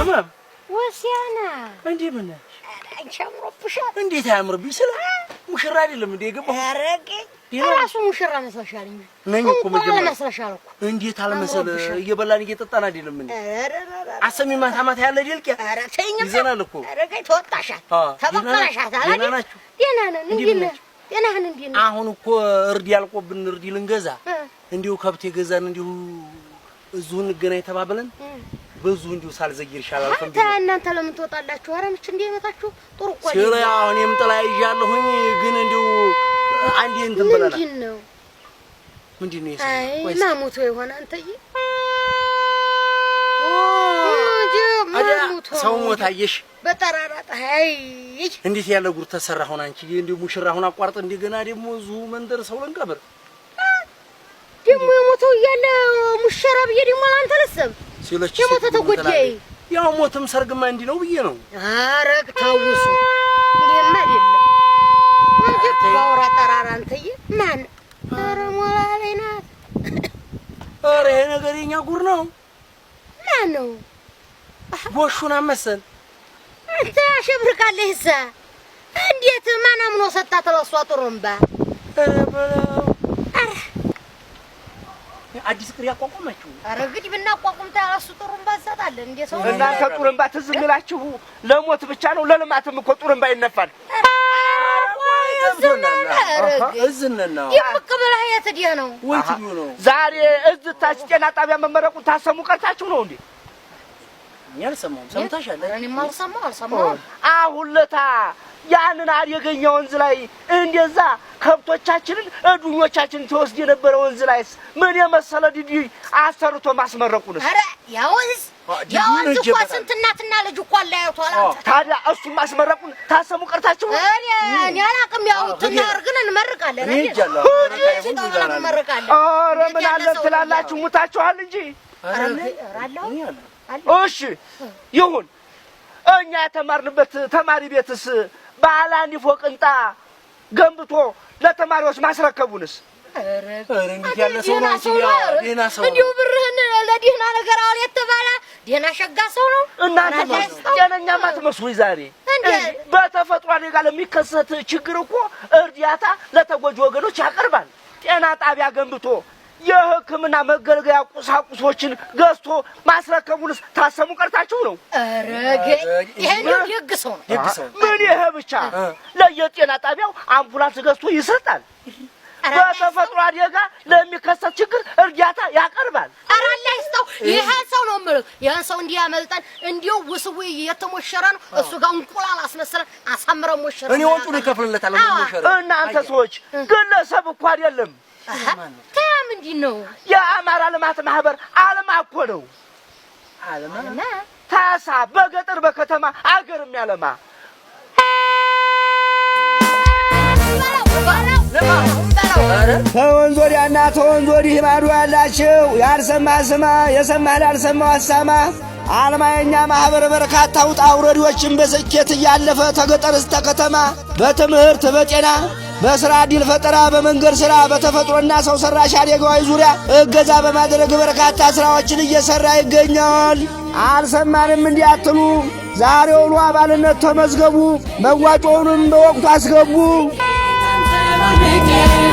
ህመም ወሲያና እንዴ ምን አንቺ አምሮብሻል። እንዴት አያምርብኝ? ስለ ሙሽራ አይደለም እንዴ የገባሁ? ኧረ እራሱ ሙሽራ መስለሻል እንጂ ነኝ እኮ እንቁላል መጀመሪያ። መስለሻል እኮ። እንዴት አልመሰለ? አምሮብሻል። እየበላን እየጠጣን አይደለም እንዴ? ኧረ ኧረ ኧረ አሰሚ ማታ ማታ ያለ ደልቂያ ኧረ ተይኝማ። ይዘናል እኮ። ኧረ ገይ ተወጣሻል፣ ተበቀለሻታል ደህና አይደል? ናችሁ? ደህና ነን። እንዴት እንዴት ነህ? ናችሁ? ጤናህን እንዴት ነህ? አሁን እኮ እርድ ያልቆብን እርድ ልንገዛ እንዲሁ ከብት የገዛን እንዲሁ እዚሁ እንገናኝ ተባብለን በዚሁ እንዲሁ ሳልዘይር ይሻላል። አንተ እናንተ ለምን ትወጣላችሁ? ኧረ ምች እንዲመታችሁ ጥሩ እኮ ሲል አይደለም። ያው እኔም ጥላ ይዣለሁኝ፣ ግን እንዲሁ አንዴ እንትን ብለናል። ምንድን ነው? ምንድን ነው? አይ የሰማኸው? ማሙቶ የሆነ አንተዬ እንጂ አዲያ ማሙቶ ሰው ሞት አየሽ? በጠራራ ፀሐይ። እንዴት ያለ ጉድ ተሰራ። አሁን አንቺ እንዲሁ ሙሽራ አሁን አቋርጥ እንደገና ደግሞ እዚሁ መንደር ሰው ልንቀብር። ደግሞ የሞተው እያለ ሙሽራ ብዬ ደግሞ ለአንተ ልሰብ ሲለች የሞተ ተጎዳይ። ያው ሞትም ሰርግማ እንዲህ ነው ብዬ ነው። ኧረ ተውሱ እንዲህማ አይደለም እንጂ ባውራ ጠራራ አንተዬ ማን ኧረ ሞላ ላይ ናት። ኧረ ይሄ ነገር የኛ ጉድ ነው። ማን ነው? ጎሹን አመሰል። አንተ አሸብርቃለህ እዛ እንዴት ማን አምኖ ሰጣት ለእሷ ጥሩምባ? ኧረ በለው። ኧረ አዲስ ቅሪ ያቋቋማችሁ። ኧረ ግድ ብናቋቁም እሱ ጥሩምባ እንሰጣለን እንደ ሰው። እናንተ ጡሩምባ ትዝ የሚላችሁ ለሞት ብቻ ነው። ለልማትም እኮ ጡሩምባ ይነፋል። እዝነና ድምቅ ብለህ የት ሄደህ ነው? ወይ ትዩ ነው። ዛሬ እዚህ ታች ጤና ጣቢያ መመረቁን ታሰሙ ቀርታችሁ ነው እንዴ? እኛ አልሰማሁም። ሰምተሻል? ኧረ እኔማ አልሰማሁም። አሁን ለታ ያንን አደገኛ ወንዝ ላይ እንደዛ ከብቶቻችንን እዱኞቻችንን ትወስድ የነበረ ወንዝ ላይስ ምን የመሰለ ድልድይ አሰርቶ ማስመረቁንስ? ኧረ ያ ወንዝ ያ ወንዝ እኮ ስንት እናትና ልጅ እኮ አለያይቷል። አንተ ታዲያ እሱን ማስመረቁን ታሰሙ ቀርታችሁ ነው? እኔ አላውቅም። ያው ትናር ግን እንመርቃለን። እኔ ሄጃለሁ። እንመርቃለን። ኧረ ምን አለን ትላላችሁ? ሙታችኋል እንጂ። ኧረ አለሁ። እሺ ይሁን። እኛ የተማርንበት ተማሪ ቤትስ ባለ አንድ ፎቅ ህንጻ ገንብቶ ለተማሪዎች ማስረከቡንስ? ኧረ ኧረ እንዴት ያለ ሰው ነው! አንቺ ደህና ሰው ነው። እንዲሁ ብርህን ለደህና ነገር አውል የተባለ ደህና ሸጋ ሰው ነው። እናንተ ጤነኛማ አትመስሉኝ ዛሬ። እንዴ? በተፈጥሮ አደጋ ለሚከሰት ችግር እኮ እርዳታ ለተጎጂ ወገኖች ያቀርባል። ጤና ጣቢያ ገንብቶ የሕክምና መገልገያ ቁሳቁሶችን ገዝቶ ማስረከቡንስ ታሰሙ ቀርታችሁ ነው? ኧረ ገ ይሄ እንደው ደግ ሰው ነው። ደግ ሰው ነው። ምን ይሄ ብቻ፣ ለየጤና ጣቢያው አምቡላንስ ገዝቶ ይሰጣል። በተፈጥሮ አደጋ ለሚከሰት ችግር እርዳታ ያቀርባል። ኧረ አላህ ይስጠው። ይሄን ሰው ነው የምልህ። ይሄን ሰው እንዲያመልጠን እንዲያው ውስው የተሞሸረ ነው። እሱ ጋር እንቁላል አስመስለን አሳምረን ሞሸረን። እኔ ወጪውን እከፍልለታለሁ። ሙሽራ እናንተ ሰዎች ግለሰብ እኮ አይደለም፣ ታ ምንድን ነው? የአማራ ልማት ማህበር አልማ እኮ ነው። አለማ እና ታሳ በገጠር በከተማ አገር የሚያለማ። ተወንዝ ወዲያና ተወንዝ ወዲህ ማዶ ያላችሁ ያልሰማ ስማ፣ የሰማ ላልሰማው አሰማ። አልማ የኛ ማህበር በርካታ ውጣ ውረዶችን በስኬት እያለፈ ተገጠር እስከ ከተማ በትምህርት፣ በጤና፣ በስራ ዕድል ፈጠራ፣ በመንገድ ስራ፣ በተፈጥሮና ሰው ሰራሽ አደጋዎች ዙሪያ እገዛ በማድረግ በርካታ ስራዎችን እየሰራ ይገኛል። አልሰማንም እንዲያትሉ ዛሬውኑ አባልነት ተመዝገቡ፣ መዋጮውንም በወቅቱ አስገቡ። Thank you.